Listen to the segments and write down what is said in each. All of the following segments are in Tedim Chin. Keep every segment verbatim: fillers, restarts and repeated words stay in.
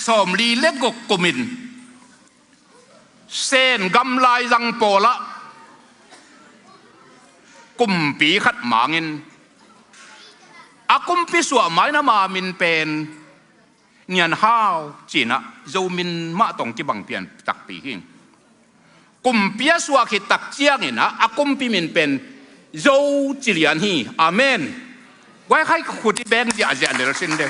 sawmli le guk kumin Sen gam laizang pawlah kumpi khat mangin a kumpi suah maina ma min pen Ngian Hau cinah Zo min mah tawh kibang pian takpi hi. Kumpi a suah khit tak cianginah a kumpi min pen Zo ci lian hi. Amen. Guai khai khuti beng ziahziah lel sin de.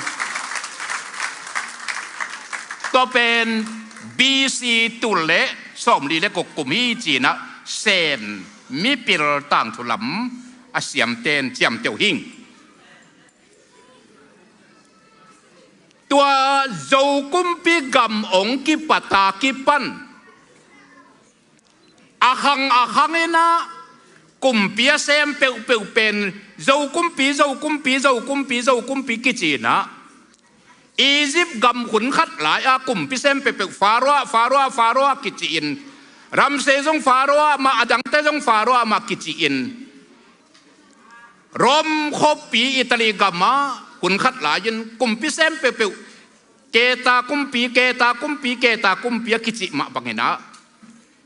Tua pen B C tul le sawmli le guk kum hi cinah Sen mipil tangthu lam a siamten ciamteuh hi. Tua Zo kumpi gam ong kipata kipan a khang a khanginah kumpi a sem peuhpeuh pen Zo kumpi, Zo kumpi, Zo kumpi, Zo kumpi kicinah Egypt gam hun khat lai-a kumpi sem peuhpeuh Pharaoh, Pharaoh, Pharaoh kiciin, Ramsey zong Pharaoh mah, a dangte zong Pharaoh mah kiciin, Rome khuapi Italy gamah hun khat lai-in kumpi sem peuhpeuh Keta kumpi, Keta kumpi, Keta kumpi a kicih mah banginah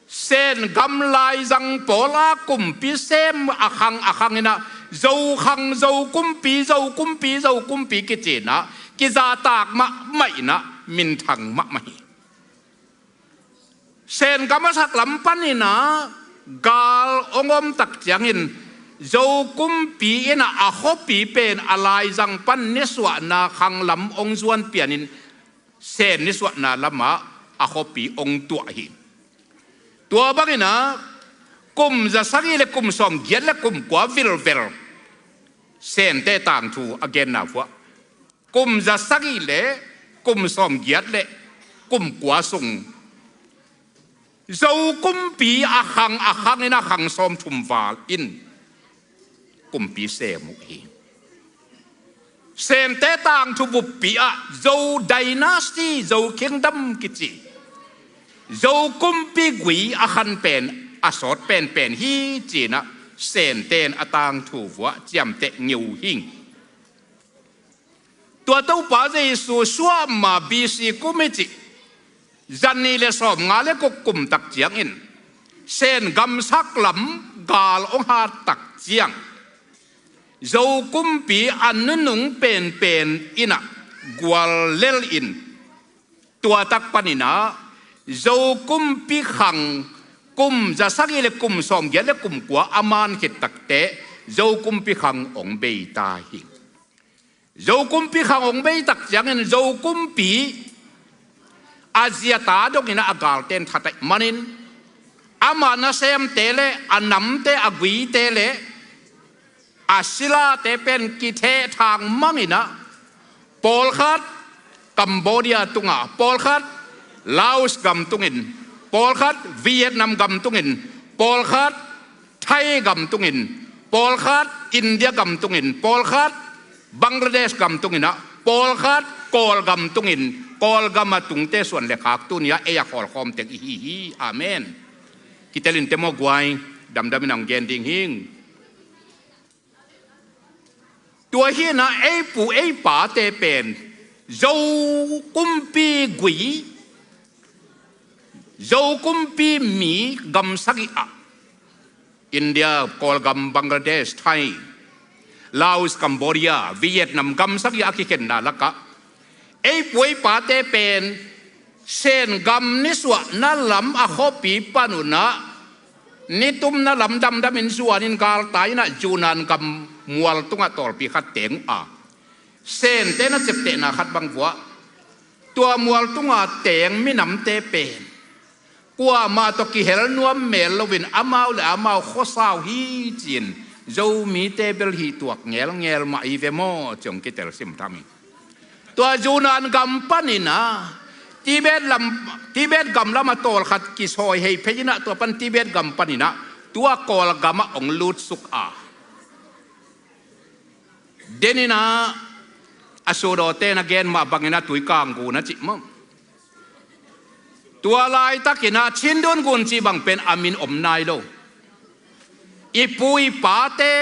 Sen gam laizang pawlah kumpi sem a khang a khanginah Zo khang, Zo kumpi, Zo kumpi, Zo kumpi kicinah kizahtak mahmah inah minthang mahmah hi. Sen gam a sak lam paninah gal ong om tak ciangin Zo kumpi inah a khuapi pen a laizang pan nisuahna khang lam ong zuan pianin Sen nisuahna lamah a khuapi ong tuah hi. Tua banginah kum za sagih le kum sawmgiat le kum kua vilvel Sente tangthu a genna vuah kum za sagih le kum sawmgiat le kum kua sung Zo kumpi a khang a khangin a khang sawmthum val in kumpi sem uh hi. Sente tangthu buppi ah Zo dynasty, Zo kingdom kici Zo kumpi gui a khan pen a sawt penpen hi cinah Sente in a tangthu vuah ciamteh ngeu hi. Tua Topa Jesu suah ma B C kum i cih zani le sawmnga le guk kum tak ciangin Sen gamsak lam gal ong hat tak ciang Zo kumpi a nunung penpen inah gual lel in tua tak paninah Zo kumpi khang kum za sagih le kum sawmgiat le kum kua a man khit takteh Zo kumpi khang ong bei ta hi. Zo kumpi khang ong bei tak ciangin Zo kumpi a ziata dongin a galten that ahih manin ama nasemte le a namte a guite le a silate pen kithehthang manginah pawlkhat Cambodia tunga, pawlkhat Laos gam tungin, pawlkhat Vietnam gam tungin, pawlkhat Thai gam tungin, pawlkhat India gam tungin, pawlkhat Bangladesh gam tunginah, pawlkhat Kawlgam tungin, Kawlgam a tungte suan le khak tuni-ah ei a khawlkhawm teng i hi hi. Amen. Kitelin te maw guai, damdamin ang gen ding hing. Tua hinah ei pu ei pate pen Zo kumpi gui, Zo kumpi mi gam sagih ah India, Kawlgam, Bangladesh, Thai, Laos, Cambodia, Vietnam gam sagih a kikhenna lakah ei pu ei pate pen Sen gam nisuahna lam a khuapi panunah nitumna lam damdamin zuanin galtai inah Yunnan gam mual tungah tawlpi khat teng uh a, Sente na ceptehna khat bang vuah tua mual tunga teng minamte pen kuamah tawh kihel nuam mel loin amau le amau khuasau hi cin Zomite bel hih tuak ngelngel mah hi ve maw, ciong kitel simtham hi. Tua Yunnan gam paninah Tibet lam, Tibet gam lamah tawlkhat kisawi hei phei inah tua pan Tibet gam paninah tua Kawlgamah ong lutsuk a, deninah a sudawte na gen mah banginah Tuikang gun a cih maw? Tua laitakinah Chindwin gun cih bang pen a min om nai lo. I pu i pate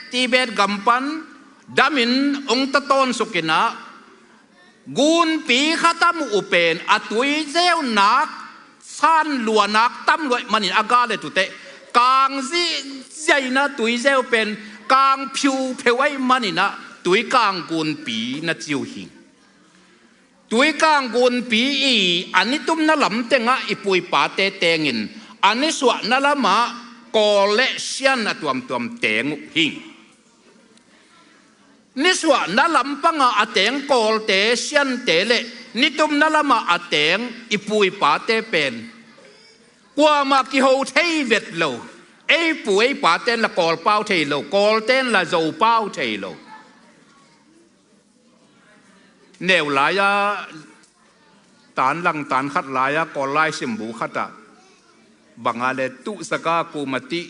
Tibet gam pan damin ong tatawnsukinah Gunpi khat a muh uh pen a tuizeunak san luanak tam luaih manin a ga le tuteh kang zihziaina tuizeu pen kang phiupheu aih maninah tuikang gunpi na ci uh hi. Tuikang gunpi i a nitumna lam tengah i puipate tengin a nisuahna lamah Kawl le Sian a tuamtuam teng uh hi. Nisuahna lampanga a teng Kawlte, Siante le nitumna lamah a teng i puipate pen kuamah kiho thei vet lo. Ei pu ei paten la Kawl pau thei lo, Kawlten la Zo pau thei lo. Neu lai-a tan lang tan khat lai-a Kawl lai simbu khatah banga le tuhsaka kumati,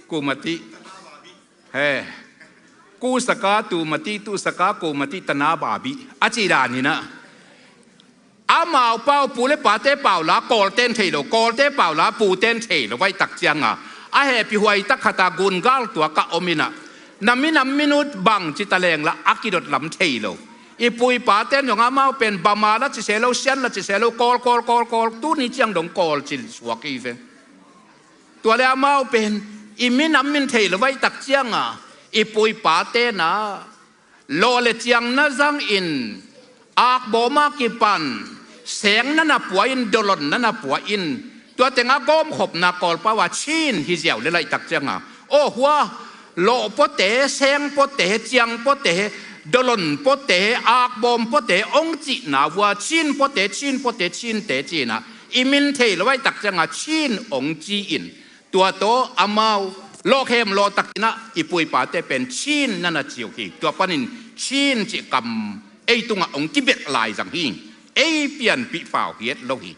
kumati, he, kusaka tumati, tuhsaka kumati tana babi a ci daninah amau pau pu le pate pau la Kawlten thei lo, Kawlte pau la puten thei lo vaihtak cianga a hehpih huaitak khata gungal tuakah ominah na minam minut bangci taleng la a kidot lam thei lo. I puipaten zong amau pen Bama la cise lo, Sian la cise lo, Kawl, Kawl, Kawl, Kawl, tuni ciang dong Kawl ci suak i ve. Tua le amau pen i minam min thei lo vaihtak cianga i puipatena lawh le ciang na zangin akbawma kipan seng na na pua in, dolon na na pua in, tua tengah gawmkhopna Kawlpau a Chin hi ziau le laihtak cianga aw hua lawh pawte, seng pawte, ciang pawte, dolon pawte, akbawm pawte ong cihna vua Chin pawte, Chin pawte, Chinte cinah i min thei lo vaihtak cianga Chin ong ci-in tua tawh amau lawhkhem lawhtakinah i puipate pen Chin na na ci uh hi. Tua panin Chin cih kam ei tungah ong kibelh lai zang hi. Ei pianpih pau hi et lo hi.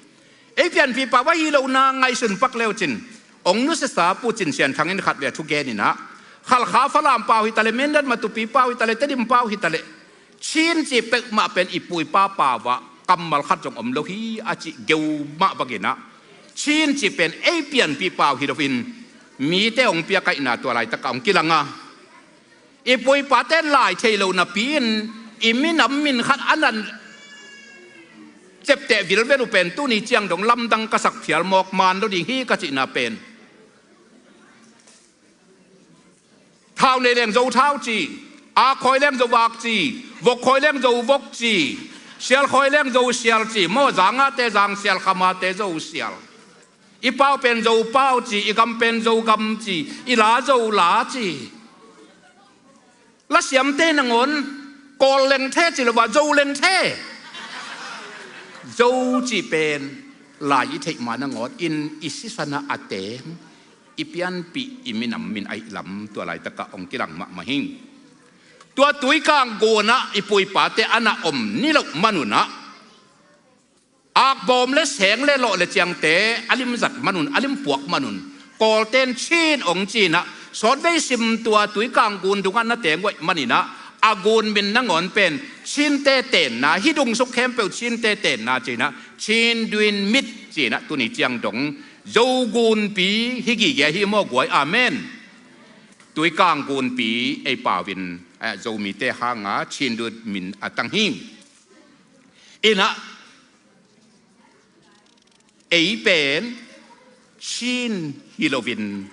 Ei pianpih pau ahi lohna ngaihsun pak leucin ong nusiasa Pu Cin Sian Thang in khatvei a thugeninah Khalkha Falam pau hitaleh, Mindat Matupi pau hitaleh, Tedim pau hitaleh Chin cih peuhmah pen i puipa pau ah kammal khat zong om lo hi a cih geu mah banginah Chin cih pen ei pianpih pau hi loin mite hong piakaihna tua laitakah hong kilanga i puipate lai thei lo napi-in i minam min khat a nan cepteh vilvel uh pen tuni ciang dong lamdang ka sak phial mawk man lo ding hi ka cihna pen Thau nei leng Zo thau ci, ak khawi leng Zo ak ci, vok khawi leng Zo vok ci, sial khawi leng Zo sial ci, maw zangahte zang sial, khamate Zo sial. I pau pen Zo pau ci, i gam pen Zo gam ci, i la Zo la ci. Lasiamte nangawn Kawl lengthe ci lo a Zo lengthe. Zo ci pen lai i theih ma nangawn in i sisan a a teng i pianpih i minam min aih lam tua laitakah hong kilang mahmah hi. Tua tuikang gunah i puipate a na om ni loh manunah akbawm le seng le lawh le ciangte a limzat manun a limpuak manun Kawlten Chin hong cinah sawtvei sim tua tuikang gun dungah na teng uaih maninah a gun min nangawn pen Chinte tenna hi dungsuk khempeuh Chinte tenna cinah Chin duin mit cinah tuni ciang dong Zo gunpi hi gige hi maw guai. Amen. Tuikang gunpi ei pau in eh, Zomite hanga Chin duin min a tang hi. Inah ei pen Chin hi loin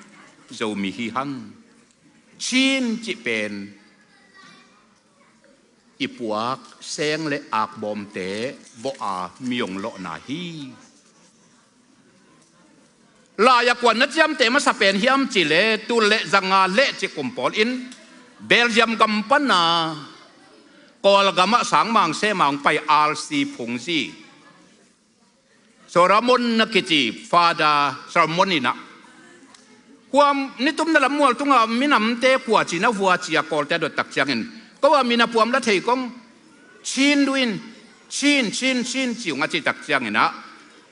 Zomi hi hang. Chin cih pen i puak seng le akbawmte bawh a mi hong lawhna hi. Lai-ah kuan na ciamteh masa pen hiam cih leh tul le zanga le cih kum pawl in Belgium gam pana Kawlgamah sangmang sema hong pai R C Phungzi, Solomon na kici Father Solomon inah, kuam nitumna lam mual tunga minamte kua cina vua cia Kawlte a dottak ciangin ko a min a puam la thei kong Chin duin Chin Chin Chin ciung a cihtak cianginah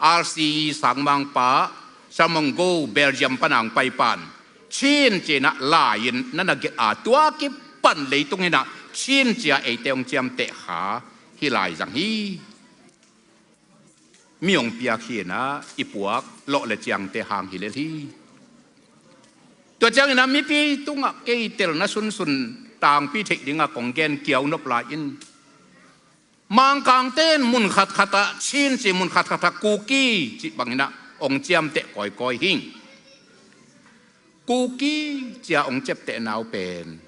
R C sangmangpa Solomon Go Belgium panang paipan Chin cinah lai-in na na gelh a tua kipan leitung inah Chin cia eite hong ciamteh kha hi lai zang hi. Mi hong piak hinah i puak lawh le ciangte hang hi lel hi. Tua cianginah mipi tungah kei telna sunsun tangpi theih dingah kong gen kiau nop lai-in Mangkangte in mun khatkhat ah Chin ci, mun khatkhat ah Kuki ci bangin ah hong ciamteh kawikawi hi. Kuki ci-a hong ciaptehna uh pen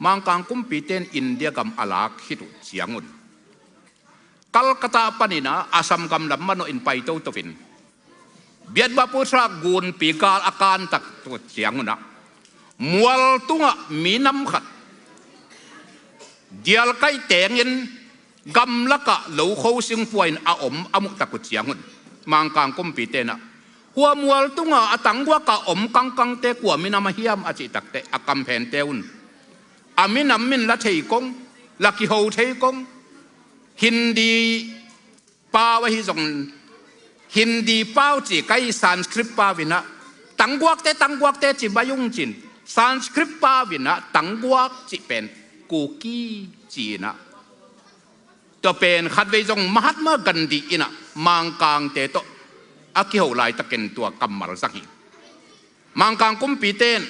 Mangkang kumpite in India gam a lak khit uh ciangun, Calcutta panin ah Assam gam lam manawhin pai toto in, Biatbaputha gunpi gal a kan tak tua ciangun ah, mual tungah minam khat dialkaih tengin gamlakah lokho singpua in a om a muh tak uh ciangun, Mangkang kumpite in ah, hua mual tungah a tangguak a om kangkangte kua minam a hiam a cih takteh, a kamphente un a minam min la thei kong, la kiho thei kong, Hindi pau ahi zong, Hindi pau ci kei, Sanskrit pau in ah tangguakte, tangguakte ci baih ung ci-in, Sanskrit pau in ah tangguak cih pen Kuki ci-in ah, tua pen khatvei zong Mahatma Gandhi in ah Mangkangte tawh a kiho laitakin tua kammal zang hi. Mangkang kumpite in,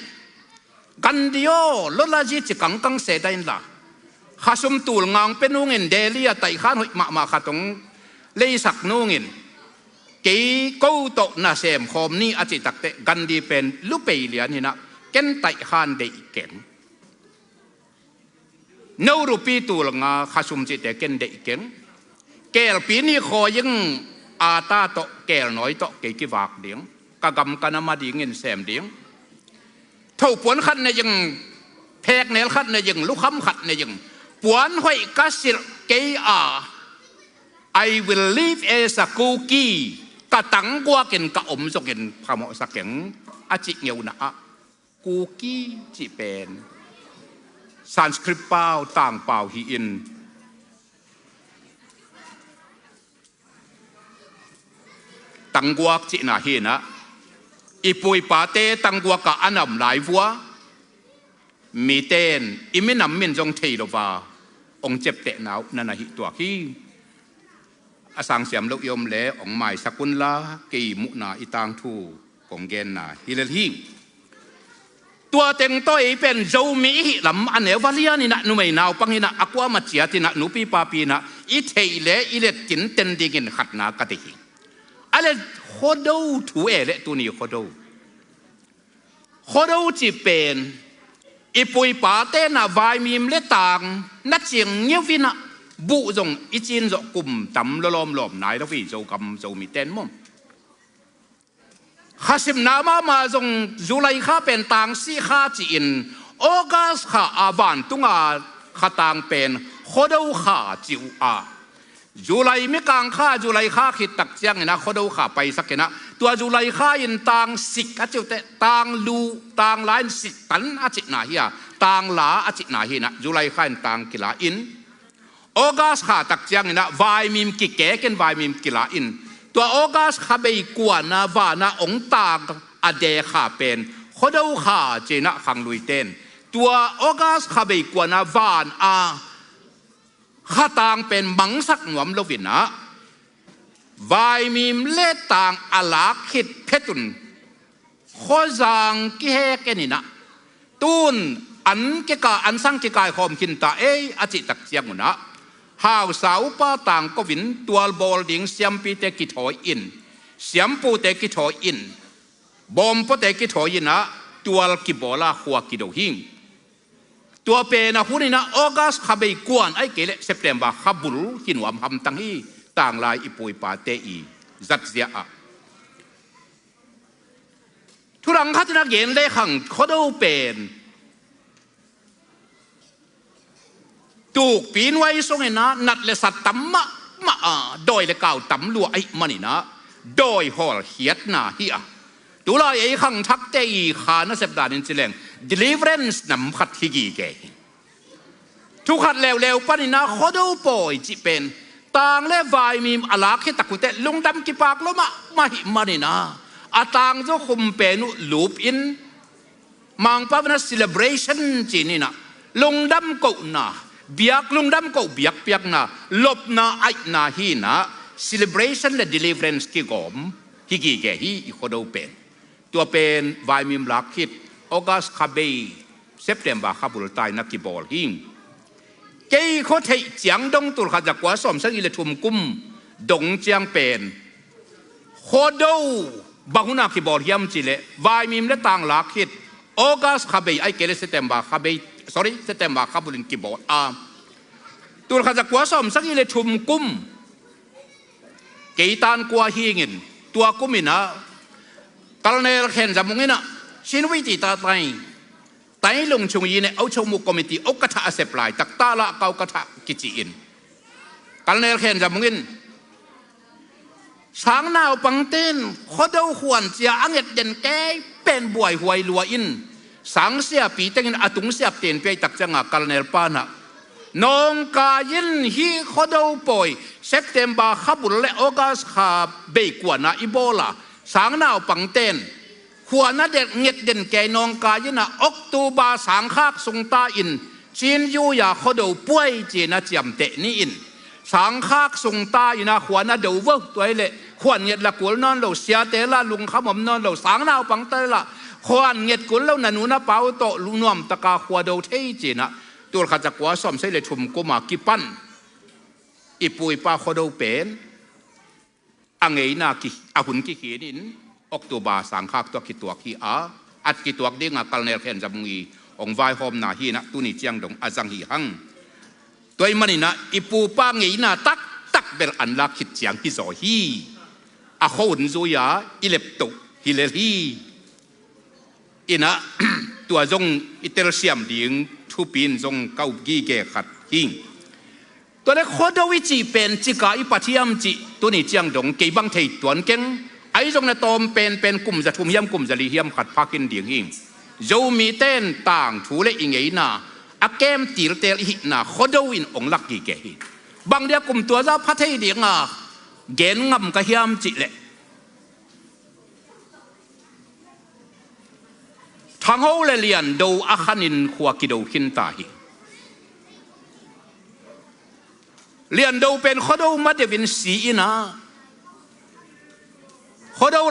Gandhi aw, lolaji ci kangkang se daih inla, khasum tul nga hong pia nungin Delhi ah taihkhan hoih mahmah khat hong leisak nungin, kei ko tawh na semkhawm ni a cih takteh, Gandhi pen lupei lian hi-in ah, ken taihkhan deih keng. No rupi tul nga khasum cihte ken deih keng. Kelpi nih khawi ing, ata tawh, kelnawi tawh kei kivak ding, ka gam ka nam adingin sem ding. Thopuan khat nei ing, pheknel khat nei ing, lukham khat nei ing, puan hoih ka silh kei a, I will live as a Kuki, ka tangguakin ka om zongin phamawhsa keng, a cih ngeuna ah, Kuki cih pen Sanskrit pau, tangpau hi-in, tangguak cihna hi-in ah, i pu i pate tangguak ah a na om lai vua, mite in i minam min zong thei lo a hong ciaptehna uh na na hih tuak hi. A sangsiam loh i om leh hong maisak unla, kei muhna i tangthu kong genna hi lel hi. Tua teng tawh ei pen Zomi i hih lam a neu va lian in ah, numei naupang in ah, a kuamah ciat in ah, nupi papi in ah, i theih leh i let kinten dingin khatna ka deih hi. A leh Khuado thu e leh, tuni Khuado, Khuado cih pen i pu i pate in ah vaimim le tang na ciang ngiau in ah, buh zong i cin zawh kum tam lua lawmlawm nai lo hi, Zogam Zomite in maw. Kha simna mahmah zong July kha pen tang sih kha ci-in, August kha a vantunga kha tang pen Khuado kha ci uh a, July mikang kha, July kha khit tak ciangin ah Khuado kha paisak in ah, tua July kha in tang sik a ci uh teh, tang lu, tang la in sik tan a cihna hi a, tang la a cihna hi-in ah, July kha in tang kila in, August kha tak ciangin ah vaimim kikek in, vaimim kila in, tua August kha bei kuan a van ah hong tang a de kha pen Khuado kha ci-in ah khangluite in, tua August kha bei kuan a van a kha tang pen mangsak nuam lo in ah, vaimim le tang a lak khit phetun khuazang kihek en in ah, tun an kika, an sang kikaikhawm khin ta ei a cih tak ciangun ah, hausa upa tangko in tualbawl ding siampite kithawi in, siampute kithawi in, bawmpuate kithawi in ah, tual kibawl a khua kido hi. Tua pen a hun in ah August kha bei kuan ahih kei leh September kha bul hi nuam hamtang hi, tanglai i pu i pate i zatzia ah. Thudang khat in a gen leh khang Khuado pen tukpi nuai sungin ah nat le sat tam mahmah a, dawi le kau tam lua ahih manin ah dawi hawlkhiatna hi a, tulai ei khangthakte i kha nasep danin ci leng deliverance nam khat hi gige hi. Thu khat leuleu panin ah Khuado pawi cih pen tang le vaimim a lak hi tak uh teh lungdam kipak lua mahmah ahih manin ah, a tangzaw khum pen uh lup in, Mangpau in ah celebration ci-in ah, lungdam kohna, biak, lungdam koh biakpiakna, lopna, aihna hi-in ah, celebration le deliverance kigawm hi gige hi i Khuado pen. Tua pen vaimim lak khit August kha bei, September kha bul ta in ah kibawl hi. Kei khuatheih ciang dong tul khat za kua sawm sagih le thum kum dong ciang pen Khuado bang hun a kibawl hiam cih leh vaimim le tanglak khit August kha bei ahih kei leh September kha bei, sorry, September kha bulin kibawl a, tul khat za kua sawm sagih le thum kum kei tan kua hingin tua kum in ah Colonel Khen Za Mung in ah Chin Wei ti ta tai, Tai Lung Chung Yi ne au chau mu committee au ka tha a sep lai tak ta lah kau ka tha kici in Colonel Khen Za Mung in sang naupangte'n Khuado khuan cia a nget den kei pen buaihuai lua in sang siapi tengin a tung siap ten piai tak cianga Colonel pa na nawngkai in hih Khuado pawi September kha bul le August kha bei kuana i bawl a sang naupangte'n khuana den nget den kei nawngkai in ah October sangkhak sung ta in Chin Yu ya Khuado puai ci-in a ciamteh ni in sangkhak sung ta in ah khuana do vo, tua hi leh khuan nget la kul nawn lo, siate lah lungkham om nawn lo, sang naupangte lah khuan nget kul lo, na nu na pa uh tawh nuam taka Khuado thei ci-in ah tul khat za kua sawm sagih le thum kum a kipan i pu i pa Khuado pen a ngeina ki, a hun kikhin in October sangkhak tawh kituak hi a, a kituak dinga Colonel Khen Za Mung i hong vaihawmna hi in ah tuni ciang dong a zang hi hang. Tua ahih manin ah i pu pa ngeina taktak bel an lak khit ciang hi zaw hi. A khuahun zui-a i leptoh hi lel hi. In ah tua zong i telsiam ding thupi in zong ka up gige khat hi. Tua leh Khuado i cih pen cik a i pat hiam cih tuni ciang dong kei bang thei tuan keng. Ahi zong na tawm penpen kum za thum hiam kum za li hiam khat pha khin ding hi. Zomite'n tangthu le i ngeina a kem tiltel i hihna Khuado in hong lak gige hi. Bang dia kum tua zah pha thei dinga gen ngam ka hiam cih leh Thangho le Liando a khanin khua kido khin ta hi. Liando pen Khuado ma deuhin si in ah Khuado